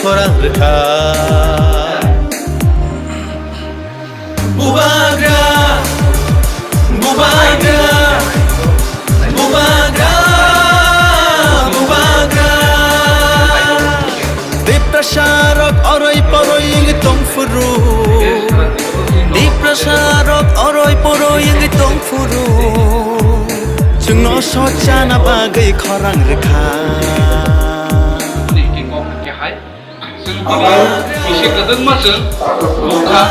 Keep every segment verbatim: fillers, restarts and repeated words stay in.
Khorang rwkha. Bubagra, bubagra, bubagra, bubagra. Tiprasa rok oroi poroi wngwi tongphuru. Tiprasa rok oroi poroi wngwi tongphuru. Chwngno sochana bagwi khorang rwkha. Chwng tini bisi kwbangma chwng nukha,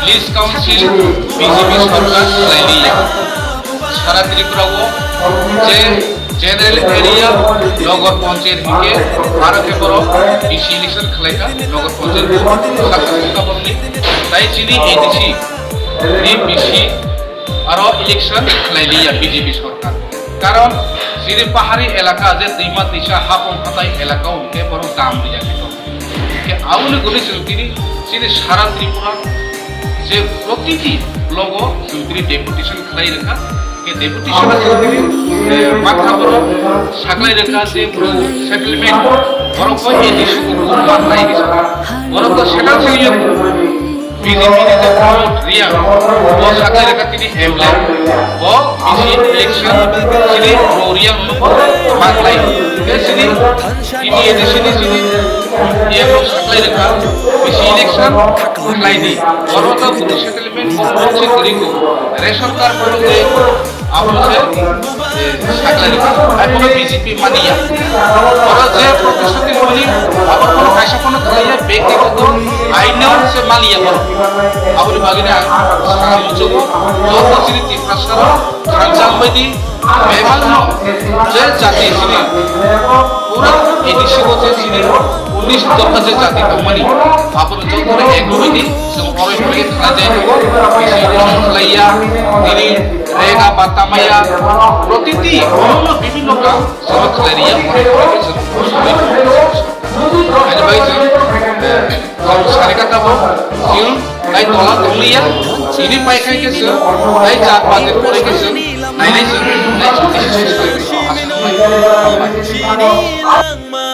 list council B J P sorkar khlailiya. Sara Tripura o je general area Nagar Panchayat hinkhe aro khe borok bisi election khlaikha Nagar Panchayat o sakha sakha borokni. Tai chini A D C ni bisi aro election khlailiya B J P sorkar. Karon chini pahari elaka je twima twisa hapung hatai elaka o hinkhe borok dam riya khe tong. Ke aboni guri chwng tini chini sara Tripura je protiti blogo chwng tini deputation khlai rwkha. Ke deputation chwng tini, eh, matha borok saklai rwkha je bru settlement borok bo A D C ko manlai rwkha. Borok bo settle khlaiwi B J P ni je vote riya, bo saklai rwkha tini M L A, bo bisi election chini bru riya no manlai. Ke chini T T A D C ni chini iyano saklai rwkha, bisi election khlai di. Oro ta buti settlement bono se kwrwi ko. Ration card bono se abo se, eh, saklai rwkha. Ai bono B J P mani ya. Oro je protest ni mani abo bono kaisa bono khlai ya, bektigoto aino se mani ya bono. Aboni bagwi ang sakha muchungo, joto chini Tiprasa rok thansa wngbai di, bebakno je jati chini pura A D C o je chini unis dorkha je jati tongmani, aphuru jotono ek wngwi di, chwng oro hwnwi khlai jai tongo, bisi election khlai ya, tini rega bata maya, protiti bibhinno bibhinno kam chwng khlai ri ya, oro hwnwi chwng Ani bai chwng, eh, kok sari kata bo, chwng tai tola tongliya, chini pai khai khe chwng, tai char baje pore khe chwng, nainai chwng, nai chwng, nai chwng, nai chwng, nai chwng, nai chwng.